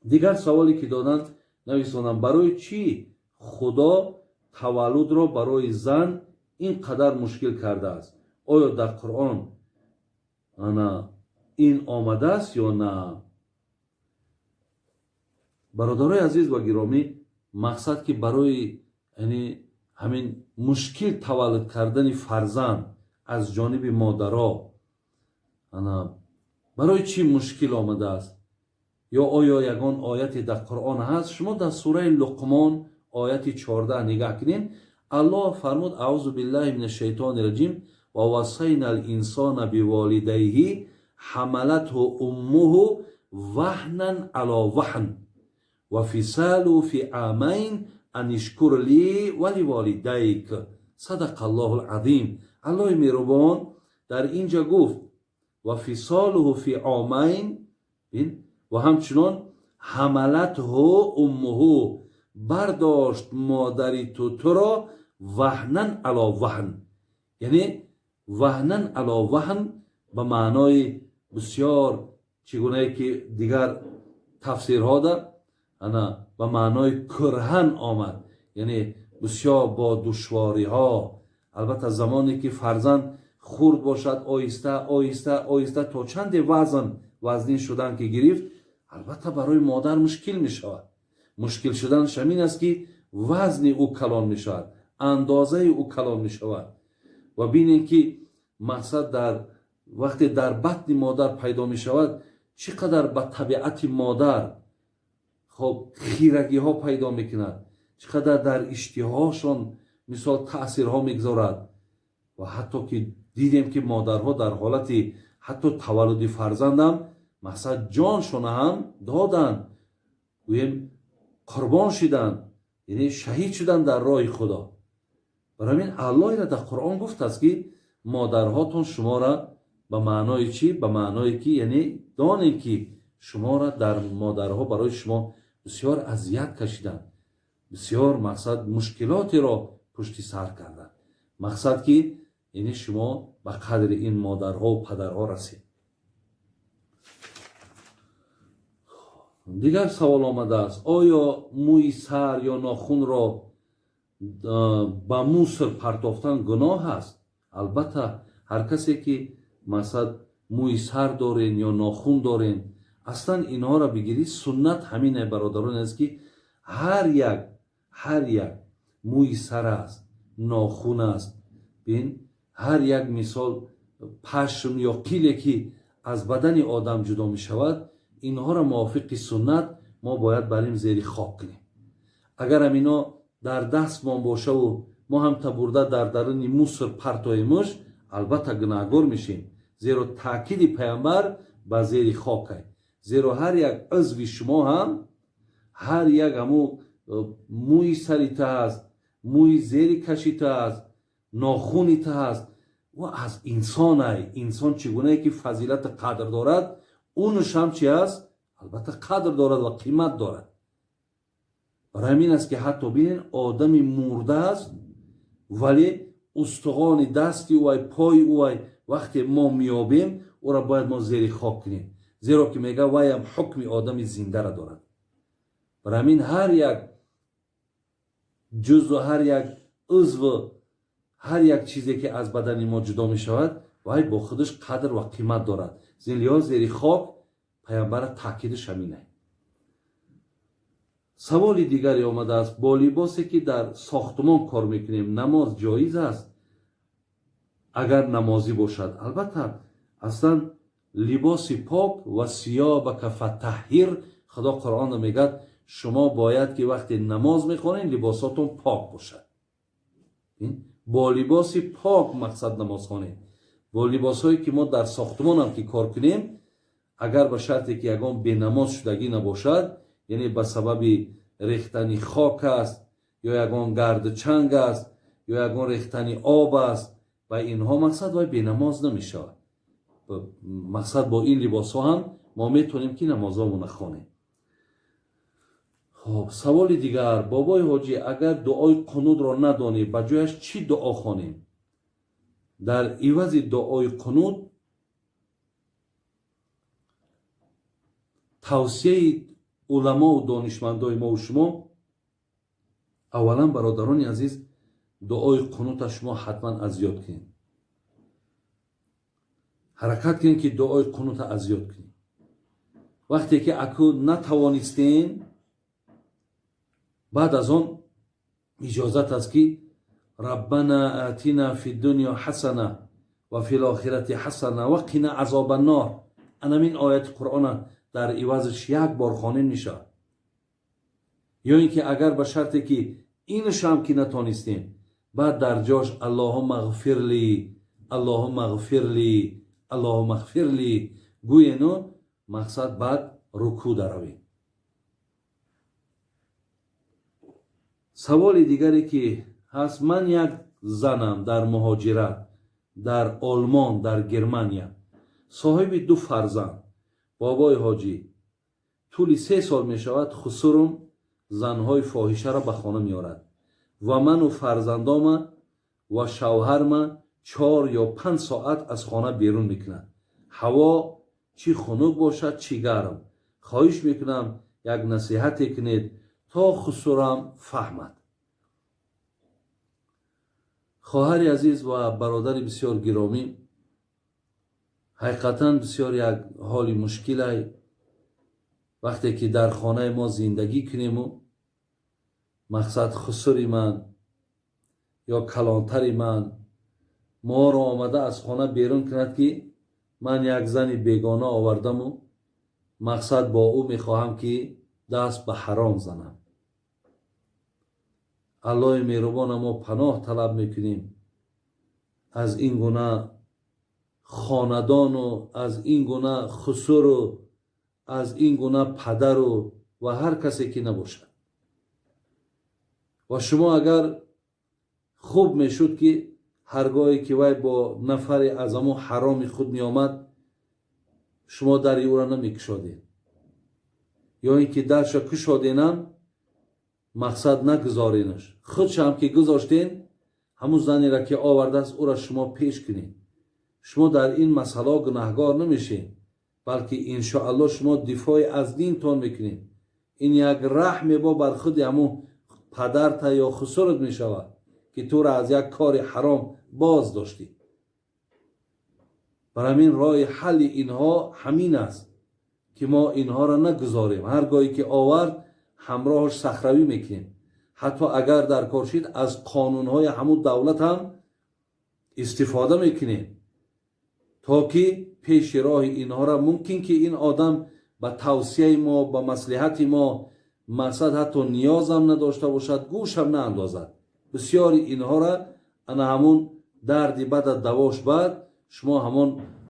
Дигар саволе ки доданд, нависонам: барои чӣ Худо таваллудро барои зан ин қадар мушкил кардааст? Оё дар Қуръон ана ин омадааст ё на? Бародарои азиз ва гиромӣ, мақсад ки барои, яъне, ҳамин мушкил таваллуд кардани фарзанд аз ҷониби модаро, ана барои чӣ мушкил омадааст ё оё ягон ояте дар Қуръон ҳаст? Шумо дар сураи Луқмон, ояти 14 нигаҳ кунед. Аллоҳ фармуд: أعوذ بالله من الشيطان الرجيم، ووصينا الإنسان بوالديه حملته أمه وهنا على وهن وفصاله في عامين أن اشكر لي ولوالديك. صدق الله العظيم. Аллоҳи меҳрубон дар инҷа гуфт: وفصاله في عامين, ва ҳамчунон حملته أمه, бардошт модари ту туро, وهنا على وهن, яъне وهنا على وهن ба маънои бисёр, чӣ гунае ки дигар тафсирҳода ана ба маънои كرها омад, яъне бисёр бо душвориҳо. Албатта, замоне ки фарзанд хурд бошад, оҳиста, оҳиста, оҳиста то чанде вазн вазнин шудан ки гирифт, албатта, барои модар мушкил мешавад. Мушкил шуданаш ҳамин аст, ки вазни ӯ калон мешавад, андозаи ӯ калон мешавад. Ва бинем, ки мақсад дар вақте дар батни модар пайдо мешавад, чӣ қадар ба табиати модар хоб хирагиҳо пайдо мекунад, чӣ қадар дар иштиҳошон, мисол, таъсирҳо мегузорад. Ва ҳатто ки дидем, ки модарҳо дар ҳолати ҳатто таваллуди фарзандам, мақсад, ҷоншона ҳам доданд, гӯем, қурбон шиданд, яъне шаҳид шуданд дар роҳи Худо. Барои ҳамин Аллоҳ ира дар Қуръон гуфтааст, ки модарҳотон шуморо ба маънои чӣ? Ба маъное ки, яъне, донем, ки шуморо дар модарҳо барои шумо бисёр азият кашиданд, бисёр, мақсад, мушкилотеро пушти сар карданд, мақсад ки, яъне, шумо ба қадри ин модарҳову падарҳо расед. Дигар савол омадааст: оё мӯи сар ё нохунро ба мусор партофтан гуноҳ аст? Албатта, ҳар касе ки, масалан, мӯи сар дорен ё нохун дорен, аслан инҳоро бигирӣ, суннат ҳамине, бародарон, аст, ки ҳар як мӯи сар аст, нохун аст, бин, ҳар як, мисол, пашм ё қиле ки аз бадани одам ҷудо мешавад, инҳоро мувофиқи суннат мо бояд барем, зери хок кунем. Агарам ино дар дастмон бошаву мо ҳам табурда дар даруни мусор партоемуш, албатта, гунаҳгор мешем, зеро таъкиди Паямбар ба зери хокай. Зеро ҳар як узви шумо ҳам, ҳар як ҳаму мӯи сари та ҳаст, мӯи зери каши та ҳаст, нохуни та ҳаст, ӯ аз инсонай. Инсон чӣ гунае ки фазилати қадр дорад, унуш ҳам чи аст? Албатта, қадр дорад ва қимат дорад. Барои ҳамин аст, ки ҳатто бинед, одами мурда аст, вале устухони дасти ӯай, пои ӯай вақте мо меёбем, ӯро бояд мо зери хок кунем, зеро ки мега, вайам ҳукми одами зиндара дорад. Барои ҳамин ҳар як ҷузу, ҳар як узву, ҳар як чизе ки аз бадани мо ҷудо мешавад, вай бо худаш қадр ва қимат дорад. Зин зери хок Паямбара таъкидаш ҳаминае. Саволи дигаре омадааст: бо либосе ки дар сохтумон кор мекунем, намоз ҷоиз аст, агар намозӣ бошад? Албатта, аслан либоси пок, وثيابك فطهر, Худо Қуръонро мегӯяд, шумо бояд ки вақте намоз мехонед, либосотон пок бошад. Бо либоси пок, мақсад, намоз хонед. Бо либосҳое ки мо дар сохтумонам ки кор кунем, агар ба шарте ки ягон бенамоз шудагӣ набошад, яъне ба сабаби рехтани хок аст ё ягон гарду чанг аст ё ягон рехтани об аст, ба инҳо, мақсад, вай бенамоз намешавад. Мақсад, бо ин либосҳо ҳам мо метавонем ки намозҳомона хонем. Хоб, саволи дигар: бобои ҳоҷӣ, агар дуои қунудро надонем, ба ҷояш чӣ дуо хонем? Дар ивази дуои қунуд Тавсияи уламову донишмандои мову шумо, аввалан, бародарони азиз, дуои қунута шумо ҳатман аз ёд кунед. Ҳаракат кунед, ки дуои қунута аз ёд кунед. Вақте ки аку натавонистен, баъд аз он иҷозат аст, ки ربنا آتنا في الدنيا حسنة وفي الآخرة حسنة وقنا عذاب النار, анамин ояти Қуръона дар ивазаш як бор хонем мешавад. Ё ин ки агар ба шарте ки инашам ки натонистем, баъд дар ҷош اللهم اغفر لي, اللهم اغفر لي, اللهم اغفر لي гӯену мақсад баъд рукӯъ даравем. Саволи дигаре ки ҳаст: ман як занам дар муҳоҷират, дар Олмон, дар Германия, соҳиби ду фарзанд. Бобои ҳоҷӣ, тӯли 3 сол мешавад, хусурум занҳои фоҳишаро ба хона меорад ва ману фарзандома ва шавҳарма 4 ё 5 соат аз хона берун мекунад. Ҳаво чӣ хунук бошад, чӣ гарм. Хоҳиш мекунам, як насиҳате кунед, то хусурам фаҳмад. Хоҳари азиз ва бародари бисёр гиромӣ, ҳақиқатан бисёр як ҳоли мушкилай, вақте ки дар хонаи мо зиндагӣ кунему мақсад хусури ман ё калонтари ман моро омада аз хона берун кунад, ки ман як зани бегона овардаму мақсад бо ӯ мехоҳам, ки даст ба ҳаром занам. Аллоҳи меҳрубона мо паноҳ талаб мекунем аз ин гуна хонадону аз ин гуна хусуру аз ин гуна падару ва ҳар касе ки набошад. Ва шумо агар хуб мешуд, ки ҳаргоҳе ки вай бо нафаре аз ҳамон ҳароми худ меомад, шумо дари ӯро намекушодед ё ин ки дарша кушоденам, мақсад нагузоренаш. Худшам ки гузоштен, ҳамун занеро ки овардааст, ӯро шумо пеш кунед. Шумо дар ин масъалаҳо гунаҳгор намешед, балки иншоаллоҳ шумо дифои аз динтон мекунед. Ин як раҳме бо бар худи ҳамун падарта ё хусурат мешавад, ки туро аз як кори ҳаром боз доштӣ. Бар ҳамин роҳи ҳалли инҳо ҳамин аст, ки мо инҳоро нагузорем. Ҳар гоҳе ки овард, ҳамроҳаш сахравӣ мекунем. Ҳатто агар дар кор шид, аз қонунҳои ҳамун давлат ҳам истифода мекунем, то ки пеши роҳи инҳоро. Мумкин ки ин одам ба тавсияи мо, ба маслиҳати мо мақсад ҳатто ниёзам надошта бошад, гӯшам наандозад. Бисёри инҳоро ана ҳамун дарди бада давош бад шумо ҳамон.